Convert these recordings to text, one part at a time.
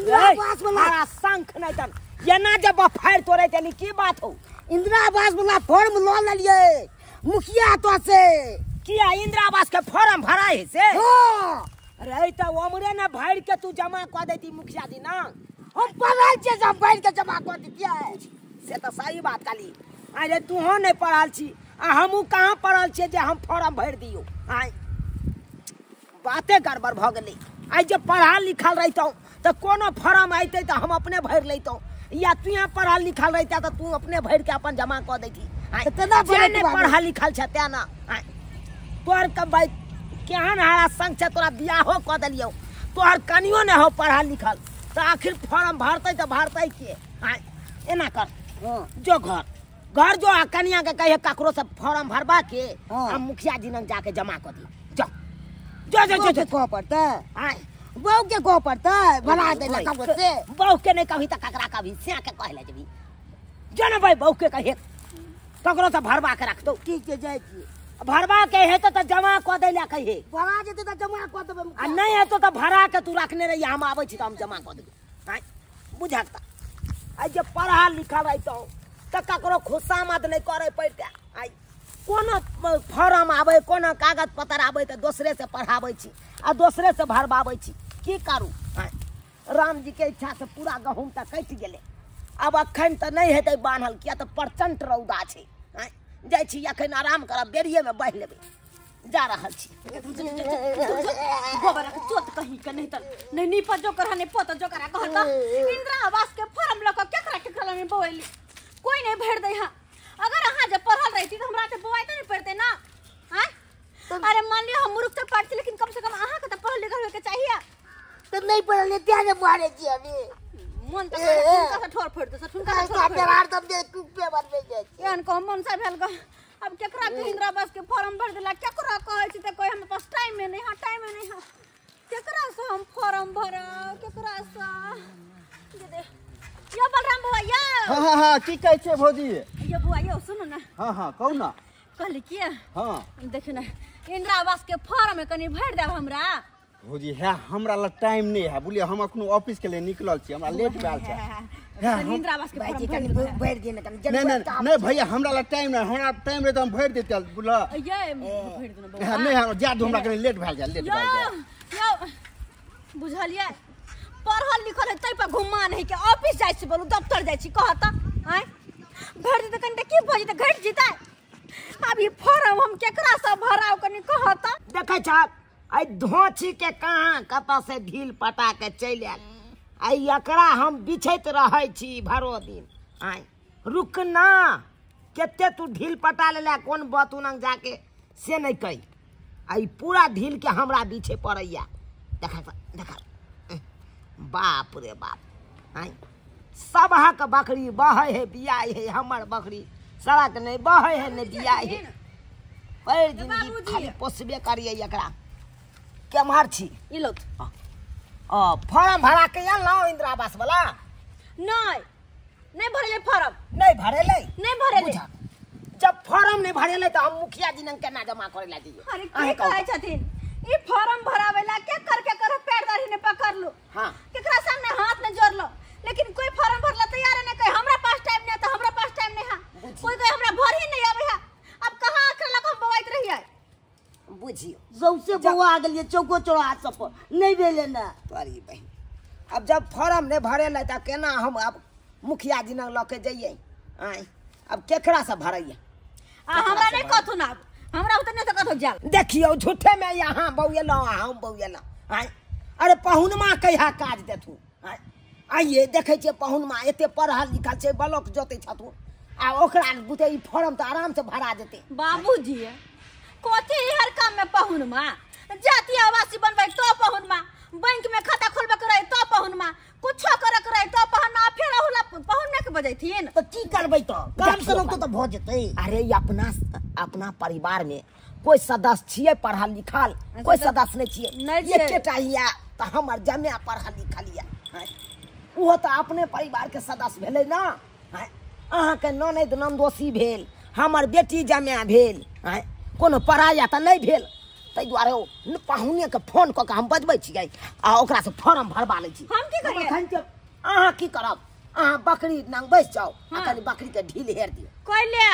इंदिरा आवास वाला शंख नहीं तन एना जे बफार तोड़े चली की बात हो। इंदिरा आवास वाला फॉर्म ल लेलिए मुखिया तो से। किया इंदिरा आवास के फॉर्म भरा है से? हां। अरे त ओमरे ने भर के तू जमा क देती मुखिया जी ना। हम पढ़ल छियै जे हम भर के जमा क देतियै। से त सही बात कहली। अरे तू हो नहीं पढ़ल छी आ हमहू कहाँ पढ़ल छियै जे हम फॉर्म भरि दियौ। आइ बाते गड़बड़ भऽ गेलै। आइ जे पढ़ल लिखल रहितहुँ तऽ कोनो फॉर्म अयतै तऽ हम अपने भरि लैतहुँ, या तू यहाँ पढ़ल लिखल रहिता तऽ तू अपने भरि के अपन जमा कऽ दैती। नहि पढ़ल लिखल छै तेँ ने तोहर के भाई केहन हरा संग छै, तोरा बियाहो कऽ देलियौ, तोहर कनियो नहि हो पढ़ल लिखल, तऽ आखिर फॉर्म भरतै तऽ भरतै के? आइ एना कर जो घर घर जो आ कनिया के कहिए ककरो से फॉर्म भरबा के आ मुखिया जी लग जाके जमा कऽ दी। जो जो जो जो कह पड़तै। आइ बहू के कह पड़तै भरा दे ला ककरो से। बहू के नहीं कभी तऽ ककरा कभी सिया के कह ले जेबी। जो ने भाई बहू के कहिए ककरो से भरबा के रखतौ। ठीक छै जाइ छी। भरबा के हेतौ तऽ जमा कऽ दै ला कहिए। भरा जेतै तऽ जमा कऽ देबै आ नहीं हेतौ तऽ भरा के तू रखने रहिए, हम आबै छी तऽ हम जमा कऽ देबै। आइ बुझक तऽ आइ जे पढ़ल लिखल रहितौ तऽ ककरो खुशामद नहि करे पड़तै। आइ कोनो फॉर्म आबै कोनो कागज पत्र आबै तऽ दोसरे से पढ़ाबै छी आ दोसरे से भरबाबै छी। की करू? राम जी के इच्छा से पूरा गहूँम तऽ कटि गेलै। आब अखन तऽ नहि हेतै बान्हल, किया तऽ प्रचंड रौदा छै। जाइ छी अखन आराम करब, बेरिएमे बान्हि लेबै। जा रहल छी। गोबर के चोट कहीं के नहीं त नहीं नीप जो कर नहीं पोत जो करा कहत इंदिरा आवास के फॉर्म ल के केकरा केकरा में बोली कोई नहीं भर दे। हां अगर अहाँ जे पढ़ल रहती त हमरा के बोआई त नहीं पड़ते ना। हां अरे मान लियो हम मूर्ख त पढ़ छी, लेकिन कम से कम अहाँ के त पढ़ल लिखल होय के चाहिए। त नहीं पढ़ल ते ने मारे छी अभी मन त ठुनका से ठोर फोड़ दे ठुनका से ठोर फोड़ दे दे कुप्पे बनबे जाइ छी। एहन को मन से भेल ग। अब केकरा के इंदिरा आवास के फॉर्म भर देला केकरा कहै छी त कोई हमरा पास टाइम में नहीं। हां टाइम में नहीं। हां केकरा से हम फॉर्म भरा केकरा से दे दे यो बलराम बुआ यो। हां हां हां की कहै छै भौजी? यो बुआ यो सुनू ना। हां हां कहू ना। कहली की हां देखियो ना इंदिरा आवास के फॉर्म में कनी भर देब हमरा। भौजी है हमरा ल टाइम नहीं है बुझलियै, हम अखनो ऑफिस के लिए निकलल छी, हमरा लेट भेल छै। इंदिरा आवास के फॉर्म कनी भरि दे ना कनी। नहीं नहीं नहीं भैया हमरा ल टाइम नहीं, हमरा टाइम रहे त हम भरि देतियै बुझल। ये भरि दे ना बौआ। नहीं हम जा दू, हमरा कनी लेट भेल जाय, लेट भेल जाय। यो बुझलियै पढ़ल लिखल है तै पर घुमा नहीं के ऑफिस जाइ छी बोलू दफ्तर जाइ छी कहत आय भरि देतै कनी त की भऽ जेतै घटि जेतै। अब ई फॉर्म हम केकरा से भराउ कनी कहत। देखै छ आई धोछी के कहाँ कतऽ से ढील पटा के चलि आयल। आई एकरा हम बिछैत रहै छी भरो दिन। आइ रुक ना कते तू ढील पटा लेला कोन बतू नंग जाके से नहीं कही। आई पूरा ढील के हमरा बिछे पड़ैया। देखा देखा बाप रे बाप। आइ सबहक बकरी बहै है बियाइ है, हमर बकरी सड़क नहीं बहै है नहीं बियाइ है। भरि जिंदगी खाली पोसबे करियै एकरा। केम्हर छी? ई लो फॉर्म भरा के आनलहुँ इंदिरा आवास वाला? नहीं नहीं भरेले फॉर्म। नहीं भरेले? नहीं भरेले। जब फॉर्म नहीं भरेले तो हम मुखिया जी नंग केना जमा करे ला दियो? अरे की कहै छथिन ई फॉर्म भरावेला के कर के कर पैर दाढ़ी ने पकड़ लो। हां केकरा सामने हाथ ने जोड़ लो, लेकिन कोई फॉर्म भरला तैयार नहीं, कोई हमरा पास टाइम नहीं त हमरा पास टाइम नहीं है, कोई कोई हमरा भर ही नहीं आवे है। अब कहां अकेला हम बवाइत रहियै? बुझियो सौसे बौआ आ गेलियै चौको चौराहा सब पर नहीं भेलै ना तोरी बहिन। अब जब फॉर्म नहीं भरेलै त केना हम अब मुखिया जी लग लऽ के जइयै? आइ अब केकरा से भरैयै? आ हमरा नहीं कहथुन आब, हमरा उतने त कथो जाल। देखियौ झूठे में यहाँ बौएलहुँ आ हम बौएलहुँ। आइ अरे पहुनमा कहिया काज देथुन? आइ आइये देखै छियै पहुनमा एते पढ़ल लिखल छै, ब्लॉक जोतै छथुन आ ओकरा बुते ई फॉर्म त आराम से भरा जेतै। बाबूजी कथी हर काम में पहुनमा जाति आवासी बनबै तो पहुनमा, बैंक में खाता खोलबे के रहे तो पहुनमा, कुछो करे के रहे तो पहुनमा, फेर अहुला पहुनमे के बजैथिन त की करबै? त काम से तो त भ जेतै। अरे अपना अपना परिवार में कोई सदस्य छियै पढ़ल लिखल? कोई सदस्य नहीं छियै, एकेटा हिया त हमर जमे पढ़ल लिखल या। ओहो त अपने परिवार के सदस्य भेलै ना। अहाँके ननैद ननदोसी भेल, हमर बेटी जमे भेल, कोनो पराया त नहीं भेल। ताहि दुआरे ओ पाहुने के फोन कऽ के हम बजबै छियै आ ओकरा से फॉर्म भरबा लै छी। हम की करियै? अखन के अहाँ की करब, अहाँ बकरी नंग बैस जाउ आ कनि बकरी के ढील हेर दियौ। कैले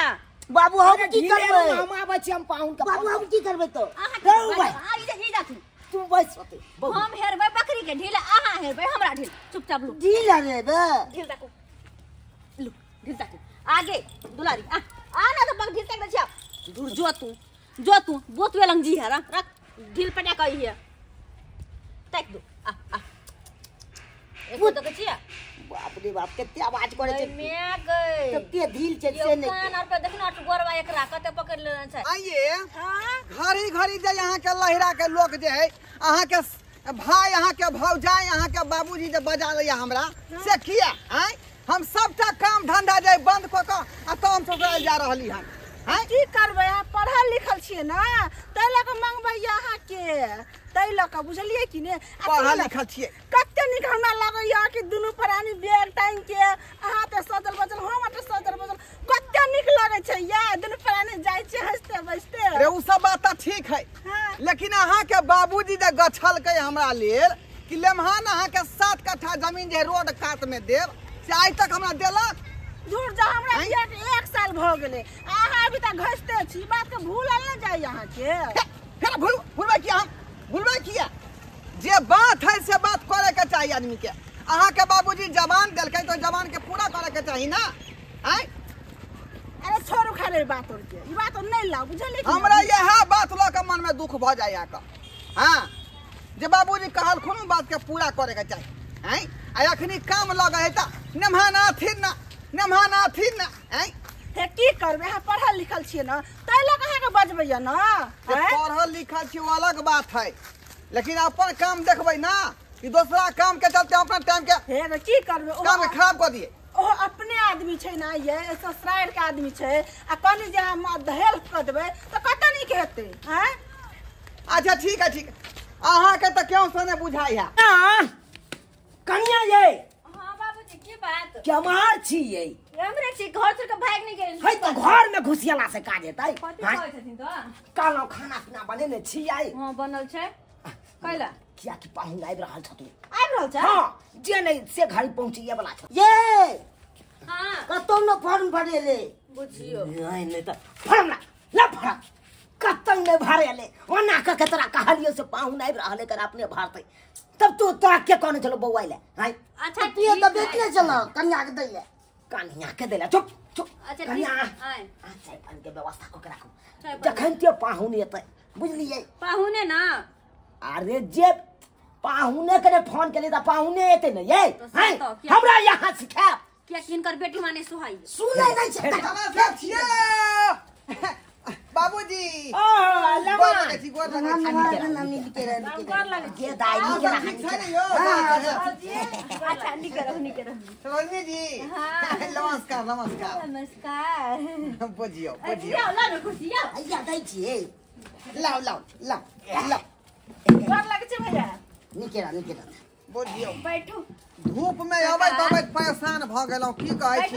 बाबू हम की करबै? हम आबै छी, हम पाहुन के बाबू हम की करबै तो? अहाँ रौ भाई। ई जाथु तू बैस होते। हम हेरबै बकरी के ढील, अहाँ हेरबै हमरा ढील। चुपचाप लू ढील हेरबै, ढील ताकू, लू ढील ताकू आगे दुलारी आ आ ना तो बक ढील ताक दे छी। दूर जो तू, जो तू बोत वे लंग जी है रख ढील पटा कही है ताक दो आ आ एको तो कचिया। बाप रे बाप कते आवाज करे छै मैं गई कते ढील छै से नहीं कान और पे देखना गोरवा एकरा कते पकड़ लेने छै। आइए घड़ी घड़ी जे यहाँ के लहरा के लोग जे है, अहाँ के भाई, अहाँ के भौजाई, अहाँ के बाबूजी जे बजा लैया हमरा से किया? आय हम सबटा काम धंधा जे बंद कऽ कऽ आ तो हम ससुराल जा रहली हन। आय की करबै, अहाँ पढ़ल लिखल छियै ना ताहि लऽ कऽ मंगबैया अहाँके, ताहि लऽ कऽ बुझलियै कि ने? पढ़ल लिखल छियै। कते नीक हमरा लगैया कि दुनू प्राणी बैग टांगि के अहाँ तऽ सजल बजल, हम तऽ सजल बजल, कते नीक लगै छै या दुनू प्राणी जाइ छियै हँसते बजते। रे उ सब बात तऽ ठीक है, लेकिन अहाँ के बाबूजी जे गछलकै हमरा लेल कि लेमहान अहाँ के 7 कट्ठा जमीन जे रोड कात में देब, से आइ तक हमरा देलक? झूठ जा, हमरा बियाह के 1 साल भऽ गेलै, अहाँ अभी तक घसते छी, बात के भूलल नहि जाइ अहाँके। फेर भूलबै किया? हम भूलबै किया? जे बात है से बात करे के चाही आदमी के। अहाँ के बाबूजी जवान देलकै तो जवान के पूरा करे के चाही ना। आय अरे छोड़ू खाली बात और के, ई बात नहीं लाउ बुझलियै? हमरा यह बात लऽ के मन में दुख भऽ जाइया के। हाँ जे बाबूजी कहलखुन बात के पूरा करे के चाही। आय आ अखनी काम लगे है त नमहाना थिन ना, नमहाना थिन ना। आय हे की करबै, अहाँ पढ़ल लिखल छियै ना ताहि लऽ कऽ अहाँके बजबैया ना। पढ़ल लिखल छियै वो अलग बात है, लेकिन अपन काम देखबै ना कि दोसरा काम के चलते अपना टाइम के हे की करबै, काम के खराब कऽ दिए। ओ अपने आदमी छै ना, ये ससुराल के आदमी छै, आ कनि जे हम हेल्प कऽ देबै तऽ कतऽ नीक हेतै। आँय अच्छा ठीक है ठीक है, अहाँके तऽ केओ से नहि बुझाइ है। कनिया ये हां बाबूजी की बात? केमार छियै? हमरे छी, घर छोड़ के भाग नहीं गेल है तऽ घर में घुसियला से काज हेतै। कथी कहै छथिन तऽ? कहलहुँ खाना पीना बनेने छियै? हां बनल छै। कैला? किया कि पाहुन आबि रहल छथुन। आबि रहल छै? हां जे नहि से घड़ी पहुँचिए वाला छै। ये हां कतौ न फॉर्म भरेले बुझियो नहीं नहीं तऽ फॉर्म ला ला फॉर्म कतौ नहि भरेले, ओना कऽ के तोरा कहलियौ से पाहुन आबि रहल कर अपने भरतै, तब तू तोरा के कहने छलौ बौआइ ले? हां अच्छा तू तऽ बेचने छल कनिया के दै ले, कनिया के दै ले। चुप चुप अच्छा कनिया आय चाय पानी के व्यवस्था कऽ के राखू जखन ते पाहुन एतै, बुझलियै? पाहुने ना? अरे जे पाहुने के फोन केलियै तऽ पाहुने एतै ने ये। हमरा यहाँ सिखायब किया कि हिनकर बेटी माने सुहाई सुनै नहि छै। बाबूजी नमस्कार नमस्कार नमस्कार। बुझियो बुझियो लाओ लाओ लाओ लाओ गोर लगै छै भैया। नीके रह नीके रह। बुझियो बैठू। धूप में अबैत अबैत परेशान भ गेलहुँ, की कहै छी?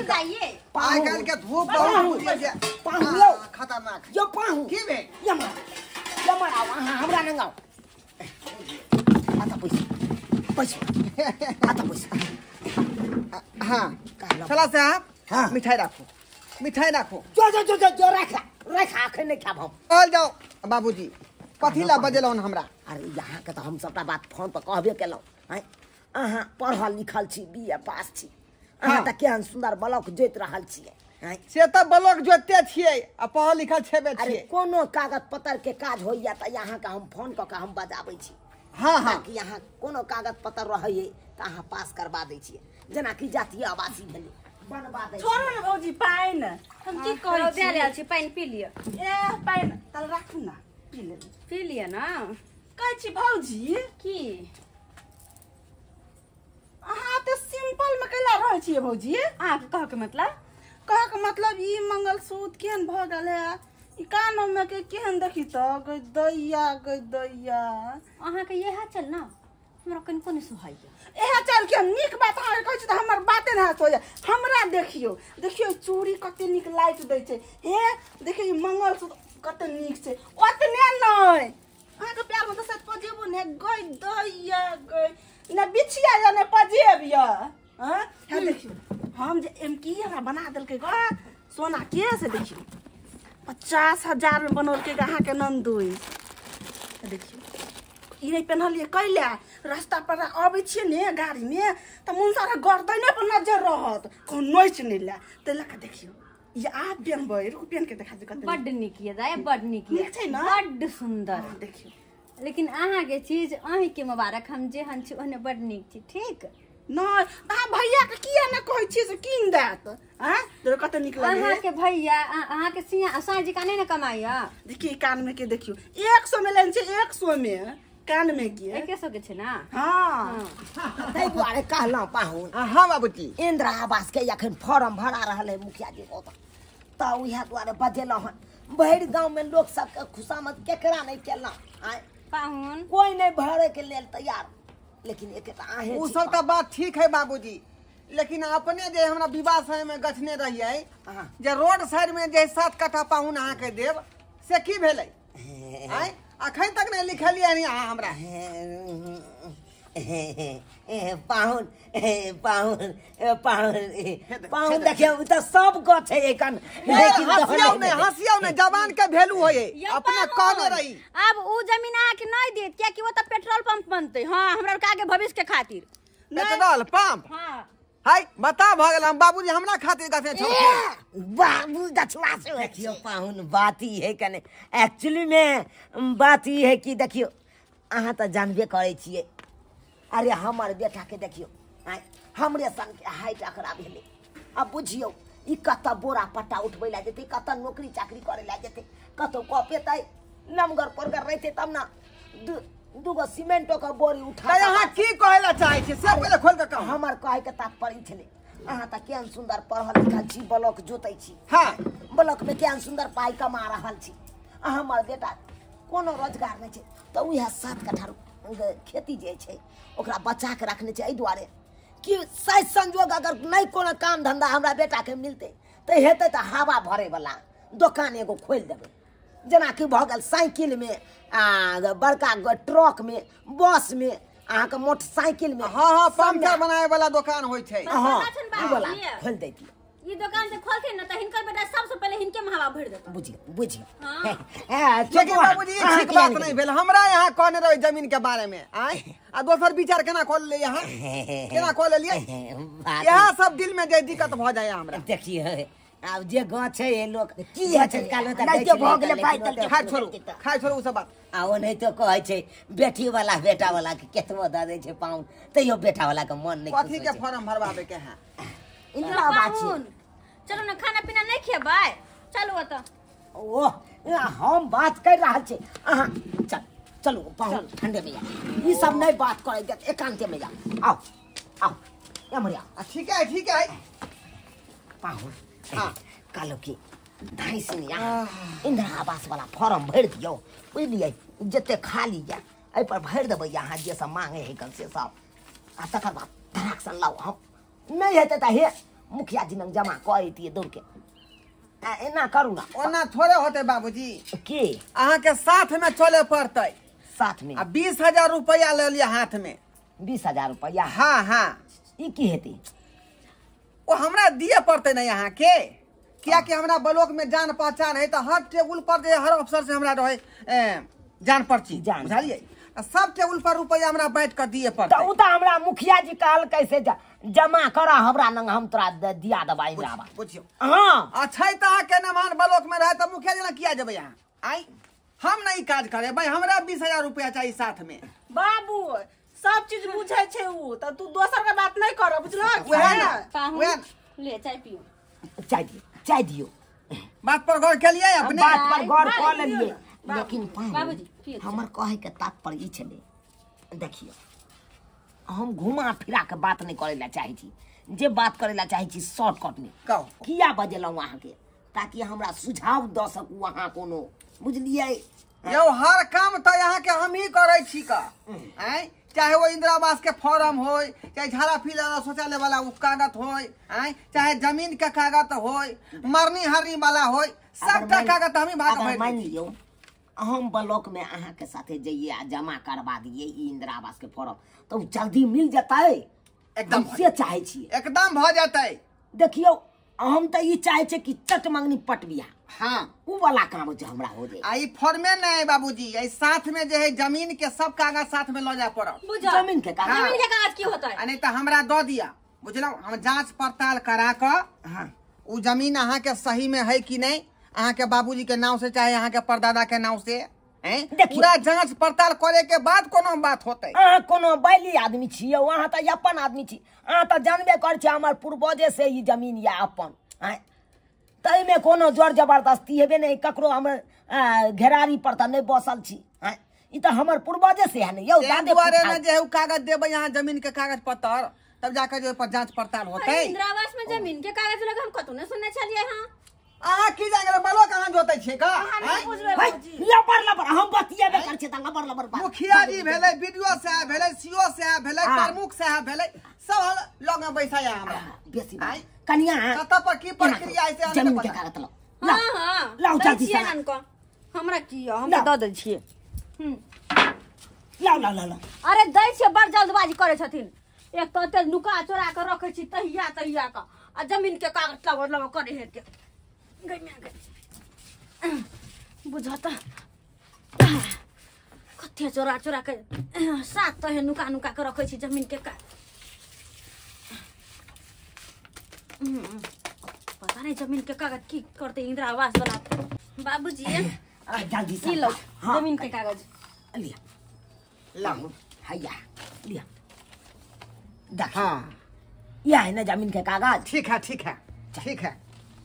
आइ काल्हि के धूप बहुत बुझियो जे पाहुन यौ खतरनाक यौ पाहुन की भेल? यमर यमर आउ अहाँ हमरा नंग आउ। आता पैसा पैसा आता पैसा। हाँ चला साहब। हाँ मिठाई राखू मिठाई राखू। जो जो जो जो राख राख, आखिर नहीं खाब हम। चल जाओ बाबूजी, कथी ला बजेलहुँ हमरा? अरे यहाँ के तऽ हम सबटा बात फोन पर कहबे केलहुँ। अहाँ पढ़ल लिखल छी, बी ए पास छी, अहाँ तऽ केहन सुन्दर ब्लॉक जोति रहल छियै। से तऽ ब्लॉक जोतिते छियै आ पढ़ल लिखल छेबे अरे छियै। कोनो कागज पत्र के काज होइया तऽ अहाँके हम फोन कऽ के हम बजाबै छी। हाँ हाँ कि अहाँ कोनो कागज पत्र रहैये तऽ अहाँ पास करबा दै छियै, जेनाकि जातीय आवासीय भेलै बनबा दै। छोड़ू ने भौजी पानि, हम की कहै छी? दे रहल छी पानि पी लिअ। ए पानि तल राखू ना, पी लेबै। पी लिअ ना। कहै छी भौजी की अहाँ तऽ सिंपल में कैला रहै छियै भौजी? अहाँके कहके मतलब? कहके मतलब ई मंगलसूत्र केहन भऽ गेल है, ई कानमे के केहन देखी तऽ गै दैया गै दैया। अहाँके इएह चल ना हमरा कनिको नहि सुहाइया। इएह चल के नीक बात अहाँके कहै छी तऽ हमर बाते नहि सोया। हमरा देखियौ देखियौ चूड़ी कते नीक लाइट दै छै, हे देखियौ ई मंगलसूत्र कते नीक छै। ओतने नहि अहाँके प्यार में तो शायद पजेबो ने गई दैया गई ने बिछिया या ने पजेब या। हां हे देखियो हम जे एम की हमरा बना देलकै ग सोना के से देखियो 50,000 में बनौलकै अहाँके नंदुई। देखियो ई नहीं पेन्हलियै कैला रास्ता पर अबै छियै ने गाड़ी में त मुनसारा गर्दने पर नजर रहत कोनो नोच नै ला तै लऽ देखियो ये आप पेनबै रुकू पेन के देखा दे कते बड्ड नीक ये दाय बड्ड नीक नीक छै ना बड्ड सुंदर। देखियो लेकिन अहाँ के चीज अहीं के मुबारक हम जेहन छी ओहने बड्ड नीक छी ठीक नहीं अहाँ भैया के किया ने कहै छी से कीन देत। हां देखो कते नीक लागै अहाँ के भैया अहाँ के सिया साँझ का नहीं ने कमाइया। देखिए कान में के देखियो 100 में लेन छै 100 में कान में के 100 के छै ना। हां तै दुआरे कहलहुँ पाहुन। हां बाबूजी इंदिरा आवास के अखन फॉर्म भरा रहल है मुखिया जी ओतऽ तऽ उएह दुआरे बजेलहुँ हन। भरि गाँव में लोक सबके खुशामद केकरा नहीं केलहुँ आँय पाहुन कोई नहीं भरे के लेल तैयार लेकिन एक आहे उ सब त बात ठीक है बाबूजी लेकिन अपने जे हमरा विवाह समय में गछने रहियै जे रोड साइड में जे 7 कट्ठा पाहुन अहाँ के देब से की भेलै आँय अखन तक नहीं लिखलियै हन अहाँ हमरा। पाहुन पाहुन पाहुन पाहुन देखियौ उ त सब गछ है एखन लेकिन हंसियौ नै हंसियौ नै जवान के वैल्यू होय अपने कहने रही। अब उ जमीन अहाँ के नहीं देत कियाकि वो त पेट्रोल पंप बनतै। हां हमरा के आगे भविष्य के खातिर पेट्रोल पंप। हां हाय बता भ गेल हम बाबूजी हमरा खातिर गछने छौ बाबू गछवा से। देखियौ पाहुन बात ई है कने एक्चुअली में बात ई है कि देखियौ अहाँ त जानबे करै छियै। अरे हमर बेटा के देखियो हमरे सन के हाइट अकरा भेलै अब बुझियौ ई कतऽ बोरा पट्टा उठबै लए जेतै कतऽ नौकरी चाकरी करै लए जेतै कतौ कपेतै नमगर परगर रहतै तब ना दूगो सीमेंटो के बोरी उठा। अहाँ की कहै लए चाहै छी से पहिले खोल के कहू। हमर कहै के तात्पर्य छलै अहाँ तऽ केहन सुन्दर पढ़ल लिखल छी ब्लॉक जोतै छी। हाँ ब्लॉक में केहन सुन्दर पाइ कमा रहल छी आ हमर बेटा कोनो रोजगार नहि छै तऽ उएह 7 कट्ठा खेती जे छै ओकरा बचा के रखने छै एहि दुआरे कि शायद संजोग अगर नहीं कोनो काम धंधा हमरा बेटा के मिलते तऽ हेतै तऽ हवा भरे वाला दोकान एगो खोलि देबै जेनाकि भऽ गेल साइकिल में आ बड़का ट्रक में बस में अहाँके मोटरसाइकिल में। हाँ हाँ पंचर बनाए वाला दोकान होइ छै। हाँ ई वाला खोलि दैतियै ई दोकान जे खोलथिन न त हिनकर बेटा सबसे पहिले हिनके में हवा भरि देतै। बुझियौ बुझियौ। लेकिन बाबूजी ई ठीक बात नहीं भेल हमरा यहाँ कहने रहे जमीन के बारे में आय आ दोसर विचार केना कऽ लेलियै यहाँ केना कऽ लेलियै इएह सब दिल में जे दिक्कत भऽ जाय हमरा। देखियौ आब जे गाछ है लोक की है छै काल में त भऽ गेलै पाइ देलकै खाइ छोड़ू उ सब बात। आ ओनाहितो कहै छै बेटी वाला बेटा वाला के केतबो दऽ दै छै पाहुन तैयो बेटा वाला के मन नहि कथी के फॉर्म भरवाबे के है इंदिरा आवास। चलू ना खाना पीना नहीं खेबै चलू ओतऽ। ओह हम बात कर रहल छी अहाँ चल चलू पाहुन ठंडे में जा ई सब नहीं बात करै देत एकांते में जा आओ आओ एमहर आओ। ठीक है ठीक है पाहुन। हाँ कहलहुँ कि धाइस यहाँ इंदिरा आवास वाला फॉर्म भरि दियौ बुझलियै जते खाली यऽ एहि पर भरि देबै अहाँ जे सब मांगे है कन से सब आ तकर बाद धराक सन लाउ हम नहीं हेतै तऽ हे मुखिया जी लग जमा कऽ अइतियै दौड़ के आ एना करू ना ओना थोड़े होतै बाबूजी के अहाँ के साथ में चले पड़तै साथ में आ 20,000 रुपया ले लिअ हाथ में 20,000 रुपया। हाँ हाँ ई की हेतै ओ हमरा दिए पड़तै ने यहाँ के कियाकि हमरा ब्लॉक में जान पहचान है तो हर टेबुल पर जे हर अफसर से हमरा रहे जान पर्ची बुझलियै सब टेबुल पर रुपया हमरा बांट कर दिए पड़तै। तऽ उ तऽ हमरा मुखिया जी कहल कैसे जमा करा हमरा लग हम तोरा दिया देबा इंदिरा आवास। बुझियौ। हाँ अच्छा तऽ अहाँ के नमान ब्लॉक में रहे तऽ मुखिया जी लग किया जेबै अहाँ आइ हम नहीं काज करेबै हमरा 20,000 रुपया चाहिए साथ में। बाबू सब चीज बुझै छै उ त तू दोसर के बात नहीं कर बुझलक। पाहुन ले चाय पियो चाय दियो चाय दियो बात पर गौर केलियै अपने बात पर गौर कऽ लेलियै लेकिन बाबूजी हमर कहै के तात्पर्य ई छलै देखियौ हम घुमा फिरा के बात नहीं करै ला चाहै छी जे बात करै ला चाहै छी शॉर्टकट में कहू किया बजेलहुँ अहाँके ताकि हमरा सुझाव दऽ सकू अहाँ कोनो बुझलियै। यौ हर काम तऽ यहाँ के हम ही करै छी का आँय चाहे वो इंदिरा आवास के फॉर्म होय चाहे झाड़ा फील वाला शौचालय वाला उ कागज होय आँय चाहे जमीन के कागज होय मरनी हरनी वाला होय सबटा कागज हम ही भाग मान लियौ हम ब्लॉक में अहाँ के साथे जइए आ जमा करवा दिए ई इंदिरा आवास के फॉर्म, तो जल्दी मिल जतै। एकदम से चाहे छियै, एकदम भ जतै। देखियौ हम त ई चाहे छियै कि चट मंगनी पट बियाह, हाँ उ वाला काम जे हमरा हो जाए। आ ई फॉर्मे नहीं बाबूजी, ई साथ में जे है जमीन के सब कागज साथ में ल जाय पड़त। जमीन के कागज, जमीन के कागज की होता है? नहीं त हमरा the दिया, बुझलौ? हम जांच पड़ताल करा क, हाँ, उ जमीन अहाँ के सही में है कि नहीं, अहाँ के बाबूजी के नाम से चाहे अहाँ के परदादा के नाम से, पूरा जांच पड़ताल करे के बाद कोनो बात होते। अहाँ कोनो बैली आदमी छियै, अहाँ त अपन आदमी छी, अहाँ त जानबे कर छी हमर पूर्वजे से ई जमीन या अपन, ताहिमे कोनो जोर जबरदस्ती हेबे नहीं, ककरो हमर घेरारी पर त नहीं बसल छी, ई त हमर पूर्वजे से है ने यौ। दादे दुआरे ने जे उ कागज देबै अहाँ जमीन के कागज पत्र, तब जाकर जे पर जांच पड़ताल होते। इंदिरा आवास में जमीन के कागज लग हम कतौ ने सुनने छलियै। हां अहाँ की जाने ब्लॉक अहाँ जोतै छियै का? लबर लबर हम बतियेबे करै छियै त लबर लबर बात। मुखिया जी भेलै, बीडीओ साहब भेलै, सीओ साहब भेलै, प्रमुख साहब भेलै, सब लग में बैसाया हमरा बेसी बात। कनिया कत पर की प्रक्रिया है से जमीन के कागज लाओ। हां हां लाओ जल्दी से। हमरा की हम the they छियै। लाओ लाओ लाओ। अरे दै छियै, बड़ जल्दबाजी करै छथिन। एक त एते नुका चोरा के रखै छी तहिया तहिया का, आ जमीन के कागज लबर लबर करे हे के बुझता कते चोरा चोरा के सात तहे नुका नुका के रखै छी जमीन के कागज। पता नहीं जमीन के कागज की करते इंदिरा आवास वाला। बाबूजी जल्दी से लो जमीन के कागज लिया, लाओ हैया लिया। हाँ यह है ना जमीन के कागज। ठीक है ठीक है ठीक है,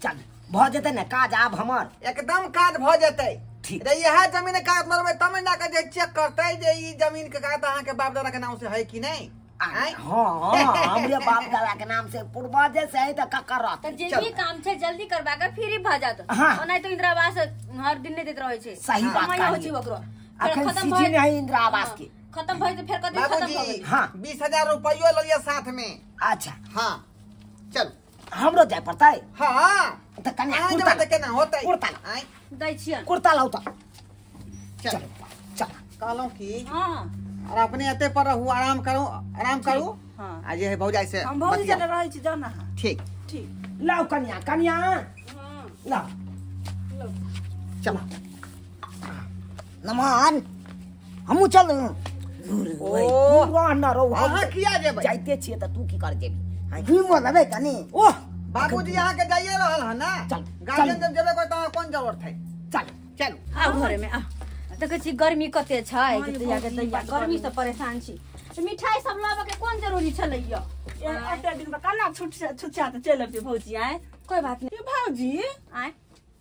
चल भ जेतै ने काज आब हमर, एकदम काज भ जेतै। ठीक रे, इएह जमीन के कागज लगबै तब ने जाके जे चेक करतै जे ई जमीन के कागज अहाँ के बाप दादा के नाम से है कि नहीं। हाँ हमरे बाप दादा के नाम से पूर्वजे से है त ककर रहतै। त जे भी काम छै जल्दी करवा के फ्री भ जात, ओना तो इंदिरा आवास हर दिन नै देत रहै छै। सही बात होइ छै ओकरो। अखन सीजन है इंदिरा आवास के, खत्म भइ त फेर कते खत्म भ गेल। हां 20,000 रुपयो ल लिया साथ में। अच्छा हां चल हमरो जाय पड़तै। हां त कन्या कुर्ता त केना होतै? कुर्ता दै छियै, कुर्ता लाउ त चल चल। कहलौं की हां और अपने एते पर रहू, आराम करू, आराम करू। हां आ जे है भौजाई से हम भौजी जने रहै छी, जाउ ना। ठीक ठीक लाउ कन्या, कन्या हां लाउ लो चल। नमन हमहू चल। ओ रह न रहो, अहाँ किया जेबै? जाइते छियै त तू की कर जेबी? घुमो लेबै कनी। ओह बाबूजी अहाँ के जाइए रहल है ना, चल गार्जियन जब जेबै कोई त कोन जरूरत है? चल चल आउ घरे में आ। देखै छी गर्मी कते छै, तहिया गर्मी से परेशान छी। मिठाई सब लाबऽ के कोन जरूरी छलै? एते दिन पर केना छुच्छा त चलि अबितै भौजी? आय कोई बात नहीं। भौजी आय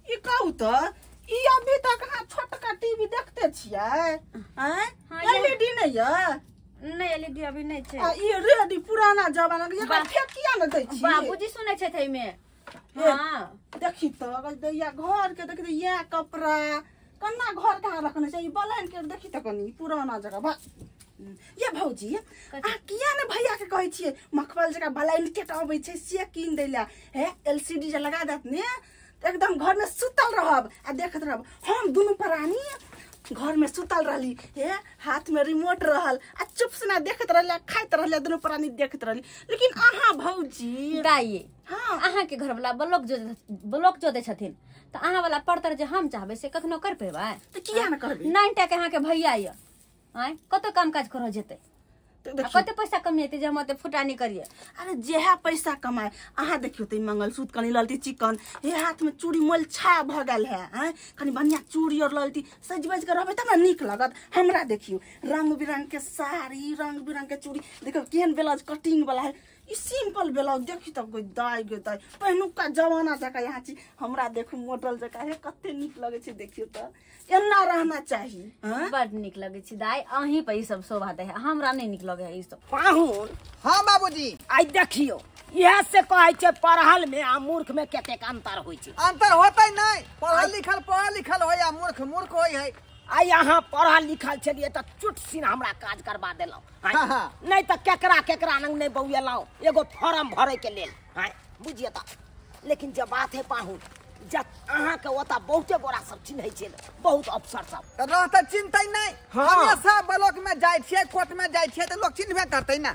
ई कहू त ई अभी तक अहाँ छोटका टीवी देखते छियै? आय एलईडी नहीं य? नहीं एलईडी अभी नहीं छै। आ ई रेडी पुराना जमाना के एकरा फेक किया न दै छी? बाबूजी सुनै छथि एहिमे। हां देखी त दैया घर के देखी या कपड़ा कन्ना घर कहाँ रखने छै ई बलन के देखी त कनी पुराना जगह बा। ये भौजी आ किया ने भैया के कहै छियै मखमल जगह ब्लैंकेट अबै छै से कीन दै ला, हे एलसीडी जे लगा देत ने एकदम घर में सुतल रहब आ देखत रहब। हम दुनू प्राणी घर में सुतल रहली, हे हाथ में रिमोट रहल आ चुप से ना देखत रहली, खाइत रहली, दुनू प्राणी देखत रहली। लेकिन अहाँ भौजी दाई हाँ अहाँ के घर वाला ब्लॉक जो दै छथिन त अहाँ वाला परतर जे हम चाहबै से कखनो कर पेबै? त किया न करबै? 9 टा के अहाँ के भैया य आय कत काम काज करऽ जेतै, कते पैसा कमेतै जे हम ओते फुटानी करिए? अरे जेहा पैसा कमाए अहाँ देखियो त मंगलसूत्र कनी ललती चिकन, हे हाथ में चूड़ी मोल छा भ गेल है, हैं कनी बढ़िया चूड़ी और ललती सज बज के रहबै तब न नीक लगत। हमरा देखियो रंग बिरंग के साड़ी, रंग बिरंग के चूड़ी, देखियो केहन ब्लाउज कटिंग वाला है, ई सिंपल ब्लाउज देखी तब गई दाई गई दाई पहिनुका जमाना जका यहाँ छी। हमरा देखू मॉडल जका है कते नीक लगै छै, देखियो त एना रहना चाही। बड नीक लगै छै दाई, अहीं पर ई सब शोभा दै है, हमरा नहीं नीक लगे है ई सब। पाहुन हां बाबूजी आई देखियो इहे से कहै छै पढ़ल में आ मूर्ख में कतेक अंतर होइ छै। अंतर होतै नहीं, पढ़ल लिखल होय आ मूर्ख मूर्ख होय है। आई अहाँ पढ़ल लिखल छलियै त चुट सिन हमरा काज करवा देलहुँ, नहीं त केकरा केकरा नंग नहीं बौएलहुँ एगो फॉर्म भरे के लेल, बुझिए त। लेकिन जे बात है पाहुन जे अहाँके ओतऽ बहुते गोरा सब चिन्है छै, बहुत अफसर सब। तऽ रहतै चिन्हतै नहि। हमेशा ब्लॉक में जाइ छियै, कोर्ट में जाइ छियै तऽ लोक चिन्हबे करतै ना।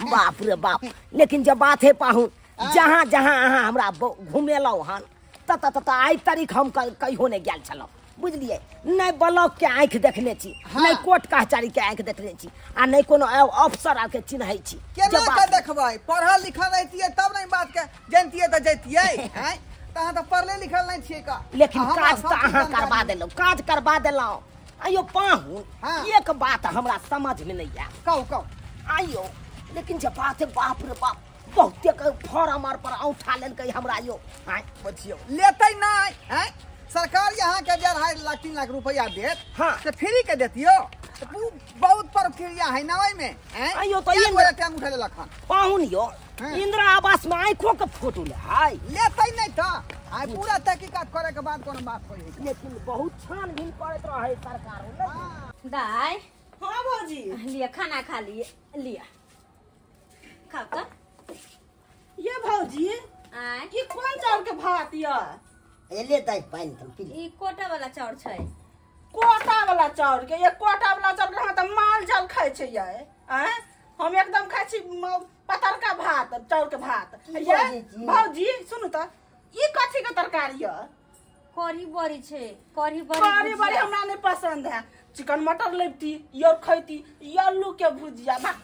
बाप रे बाप। लेकिन जे बात है पाहुन, जहाँ जहाँ अहाँ हमरा घुमेलहुँ हन तत तत आइ तारीख हम कहियो नहि गेल छलहुँ, बुझलियै? नहि ब्लॉक के आँखि देखने छी, नहि कोर्ट कचहरी के आँखि देखने छी, आ नहि कोनो अफसर आरके चिन्है छी। केना के देखबै? पढ़ल लिखल रहितियै तब ने बात के जनतियै तऽ जैतियै। आँय, तऽ अहाँ तऽ पढ़ले लिखल नहि छियै का। लेकिन काज तऽ अहाँ करबा देलहुँ, काज करबा देलहुँ। आइयो पाहुन, एक बात हमरा समझ में नहीं आयल। कहू कहू। आइयो लेकिन जे बात है, बाप रे बाप, बहुते फॉर्म आर पर औंठा लेलकै हमरा यो। आँय बचियौ, लेतै नहि। आँय, सरकार यहाँ के जे 2.5 लाख 3 लाख रुपया देत। हाँ। से फ्री के देतियो? बहुत प्रक्रिया है ना ओहिमे। आँय, आइयो तऽ कए गोरे टांग उठा लेलक हन। पाहुन यो, हाँ। इंदिरा आवास में आँखो के फोटो ले हाय। लेतै नहि तऽ आइ पूरा तहकीकात करे के बाद कोनो बात होई है। लेकिन बहुत छानबीन करैत रहे सरकार ने। दाई। हाँ भौजी। लिअ, खाना खा लिए, लिअ, खाओ तऽ। ये भौजी, आँय? ई कोन चाउर के भात यऽ? एले दाइ, पानि तम पी ले। ई कोटा वाला चाउर छै। कोटा वाला चाउर के? ये कोटा वाला चाउर के हम तऽ माल जाल खाइ छै ये। आँय, हम एकदम खाइ छी पतरका भात, चाउर के भात। की ये बजै छी? भौजी सुनू तऽ, ई कथी के तरकारी यऽ? कढ़ी बड़ी छै, कढ़ी बड़ी। कढ़ी बड़ी भुजिया। हमरा नहीं पसंद है। चिकन मटर लेबती यो खैती, यो आलू के भुजिया बा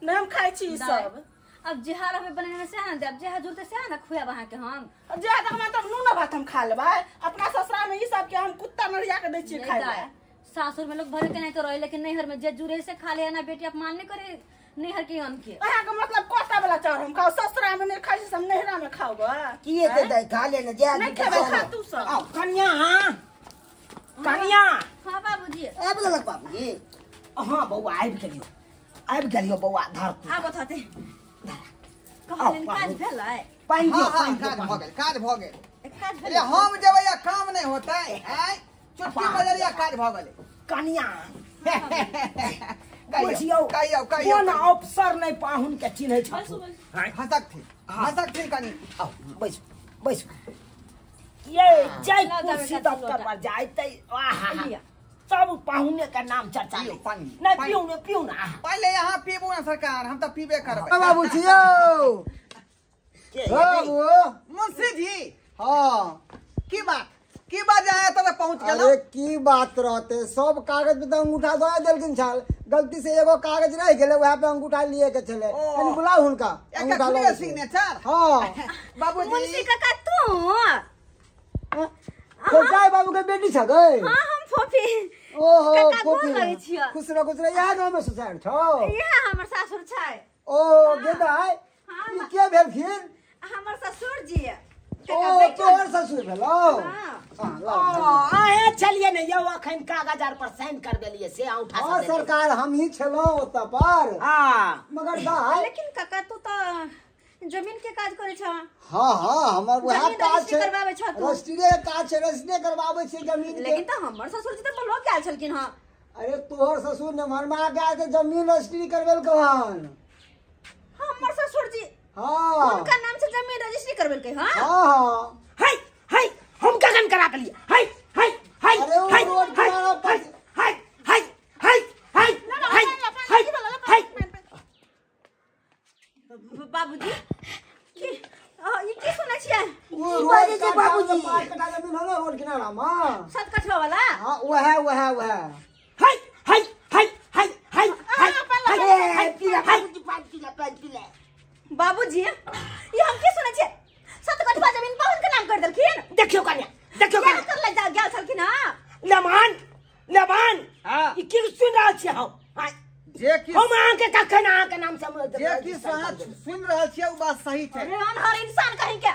नहीं हम खाइ छी ई दाइ, सब। अब जेहा रहबे बनेने सएह ने देब, जेहा जुड़तै सएह ने खुआब अहाँके हम। जे तऽ हमरा तऽ नून भात हम खा लेबै। अपना ससुरा में ई सब के हम कुत्ता नरिया के दै छियै नहीं खाइ दाइ, लए। सासुर में लोग भरे के नहीं तो रहे, लेकिन नैहर में जे जुड़े से खा ले ना बेटी, अपमान नहीं करे नैहर के अन्न के। अहाँके मतलब कोटा वाला चाउर हम खाउ, ससुरा में नहीं खाइ छी से हम नैहरा में खाउ ग? की हेतै दाइ, खा ले ने जे। नहीं खेबै, खा तू सब। आओ कन्या, कन्या। हाँ बाबूजी। आबि गेलक बाबूजी? हाँ बौआ, आबि गेलियो, आबि गेलियो बौआ, धर तू। आबत होते कहलिन, काज भेलै? पानि दियौ। हाँ हाँ। पानि दियौ। काज भऽ गेल, काज भऽ गेल। काज अरे भेलै। हम जेबै आ काम नहि होतै? आँय, चुटकी बजलिया, काज भऽ गेलै। कन्या। कहियौ। बुझियौ, कहियौ कहियौ। कोन अफसर नहि पाहुन के चिन्है छथुन। हँसकथिन, हँसकथिन कनि। आओ बैसू बैसू। ये जय लाउ दाबे कुर्सी का दफ्तर लोटा। पर जाय ते आहा, लिअ। सब पाहुने के नाम चर्चा। पियौ पानि। नहीं। पानि। पिऊ ने, पिऊ ना। पहिले यहाँ पीबू ना सरकार, हम तऽ पीबे करबै। बाबू यौ। के बाबू। मुंशी जी। हाँ। की बात, की बात जे अहाँ एतऽ पहुँच अरे गेलहुँ? की बात रहते, सब कागज पे तऽ अंगूठा दऽ देलखिन छल, गलती से एगो कागज रहि गेलै, वएह पे अंगूठा लिए के छलै। ओ। कनि बुलाउ हुनका। एकटा अंगूठा खुलि लऽ गेल के। सिग्नेचर। हाँ। बाबूजी। मुंशी काका, तू? फोचाई बाबू के बेटी छ गई? हाँ, हम फोफी। ओहो। काका, गोर फोफी। लगै छियौ। खुश रह, खुश रह। इएह गाँव में ससुराल छौ? इएह हमर सासुर छै। ओ गेदाइ। हाँ। ई के भेलखिन? हमर ससुर जी। ओ, तोहर ससुर भेलौ? हाँ। हाँ, ओ लाउ, लाउ। अहें छलियै ने यौ, अखन कागज आर पर साइन करबेलियै से औंठा हाँ सब देलियै। सरकार, हम ही छलहुँ ओतऽ पर। हाँ। मगर दाइ, लेकिन काका, तू तऽ जमीन के काज करै छ। हाँ हाँ, हमर वएह जमीन काज रजिस्ट्री छै। करबाबै छह तू? रजिस्ट्रीए के काज छै, रजिस्ट्री करबाबै छै जमीन के। लेकिन तऽ हमर ससुर जी तऽ ब्लॉक गेल छलखिन हँ। अरे तोहर ससुर ने मरमा के आके जमीन रजिस्ट्री करबेलकौ हन। हमर ससुर जी? हाँ। हुनका नाम से जमीन रजिस्ट्री करबेलकै हँ? हाँ हाँ। हाय हाय, हम कखन करा देलियै? हाय हाय हाय। अरे ओ हाय रोड हाय किनारा पर हाय हाय हाय हाय हाय हाय हाय। बाबूजी, की ई की सुनै छियै? ओ रोड बाजै छै काटा बाबूजी? 5 कट्ठा जमीन हो ने रोड किनारा में। 7 कठवा वाला? हाँ, वएह वएह वएह। हाय हाय हाय हाय हाय हाय हाय हाय पीला बाबूजी, पानि पीला, पानि पीला। बाबूजी, ई हम की सुनै छियै? 7 कठवा जमीन पाहुन के नाम कर देलखिन? देखियौ कन्या, देखियौ क्या कन्या। कर ले जा गेल छलखिन हँ? Le Mans Le Mans. हाँ। ई की सुनि रहल छियै हम? आँय, जे कि हम अहाँके कखन अहाँके नाम से हम जे कि अहाँ सुनि रहल छियै ओ बात सही छै। अरे अनहर इंसान कहीं के,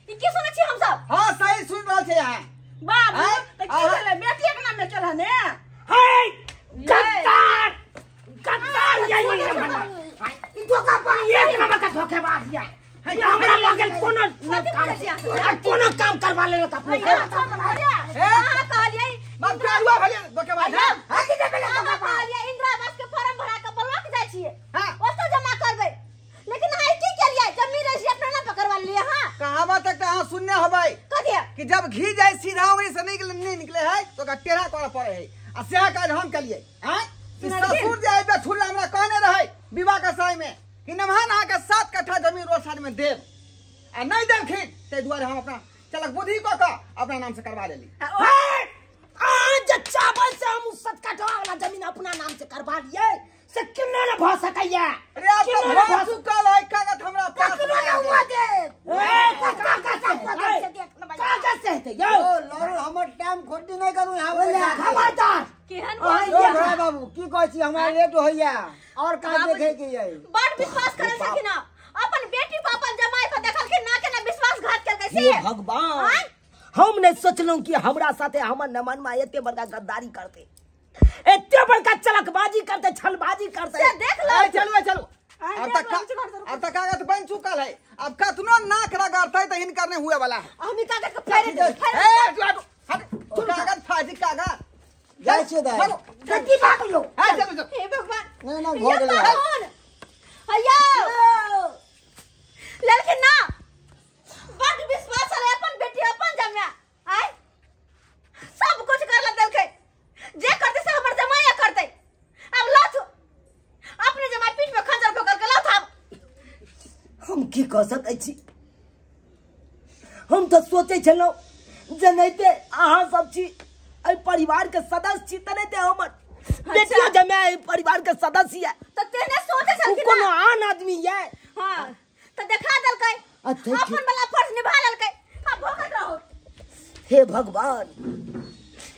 ई की सुनै छियै हम सब? हाँ, सही सुनि रहल छै अहाँ। बाबू, आँय? तऽ की भेलै? बेटिए के नाम में केलह ने? हाय, गद्दार गद्दार, यही नंबर एक नंबर का धोखेबाज ये। ये हमरा लगे कोनो काम आ, कोनो काम करवा लेलक अपने के। अहाँ कहलियै बाप चारुआ भेलै धोखेबाज। अहाँ कहलियै इंदिरा आवास के फॉर्म भरा के ब्लॉक जाइ छियै, हाँ। ओतऽ जमा करबै, लेकिन अहाँ ई की केलियै? जमीन रजिस्ट्री अपना नाम पर करवा लेलियै। हाँ। कहावत एकटा अहाँ सुनने होबै। निकले है तो ओकरा टेढ़ा करऽ पड़े है आ सएह काज हम केलियै। आँय ससुर जे है छुल्ला हमरा कहने रहे विवाह के समय में कि नमहन अहाँके 7 कट्ठा जमीन रोड साइड में देब आ नहीं देलखिन, ताहि दुआरे हम अपना चलक बुद्धि कऽ कऽ अपना नाम से करवा लेली। आज चावल से हम 7 कट्ठा वाला जमीन अपना नाम से करवा लिए से किन्नो न भ सकैया। अरे आप तो भऽ चुकल है कागज हमरा पास ककरो न हुआ दे। ए कागज से हेतै यौ। ओ लड़ू हमर टाइम खोटी नहीं करू यहाँ बोले खबरदार केहन ओ भाई बाबू की कहै छी हमरा लेट होइया और काज देखे के यै। बड़ विश्वास करै छथिन अपन बेटी पर अपन जमाई पर देखलखिन ना केना विश्वासघात केलकै से। हे भगवान, हम नहीं सोचलहुं कि हमरा साथे हमर नमन मा एते बड़का गद्दारी करते, एते बड़का चलकबाजी करते, छलबाजी करते। से देख लो। चलू चलू अब तक कागज बन चुकल है, अब कतनो नाक रगड़ते त हिनकर नहीं हुए वाला है। हम कागज के फाड़ि देबै। ए कागज फाजी कागज जाइ छियै दाइ। कथी भागलो? हां चलू चलू। हे भगवान नहीं ना भऽ गेलै। हैयो लड़की ना बड़ विश्वास है अपन बेटी अपन जमाई आय सब कुछ कर ला देलकै, जे करते से हमर जमाई करते। अब लाथ अपने जमाई पीठ पे खंजर ठोकर के लाथ। हम की कह सकै छी? हम तो सोचै छलहुँ जे नहिते अहाँ सब छी एहि परिवार के सदस्य छी त नहिते हमर बेटियो जमाई एहि परिवार के सदस्य है त तेने सोचै छलखिन कोनो आन आदमी है। हां त देखा देलकै अपन वाला फर्ज निभा लेलकै। अब भोगत रहो। हे भगवान,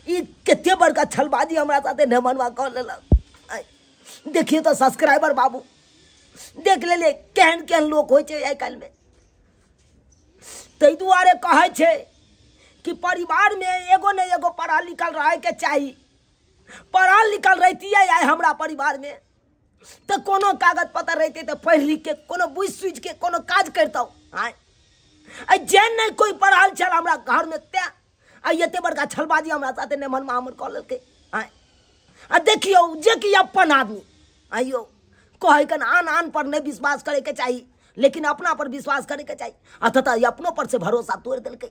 ई कते बड़का छलबाजी हमरा साथे नमनवा कऽ लेलक। देखिए तो सब्सक्राइबर बाबू देख लेले केहन केहन लोक होइ छै आइ काल्हि में। ताहि दुआरे कहै छै कि परिवार में एगो ने एगो पढ़ल लिखल रहे के चाही। पढ़ल लिखल रहितियै आइ हमरा परिवार में तो कोनो कागज पत्र रहते तो पढ़ि लिख के कोनो बुझि सुझि के कोनो काज करितहुँ। आँय जे नहीं कोई पढ़ल छल हमरा घर में तें आइ एते बड़का छलबाजी हमरा साथे नमनमा हमर कऽ लेलकै। आँय आ देखियौ जे कि अपन आदमी आइयो कहै कन आन आन पर नहीं विश्वास करे के चाही, लेकिन अपना पर विश्वास करे के चाही। अतः अपनो पर से भरोसा तोड़ि देलकै।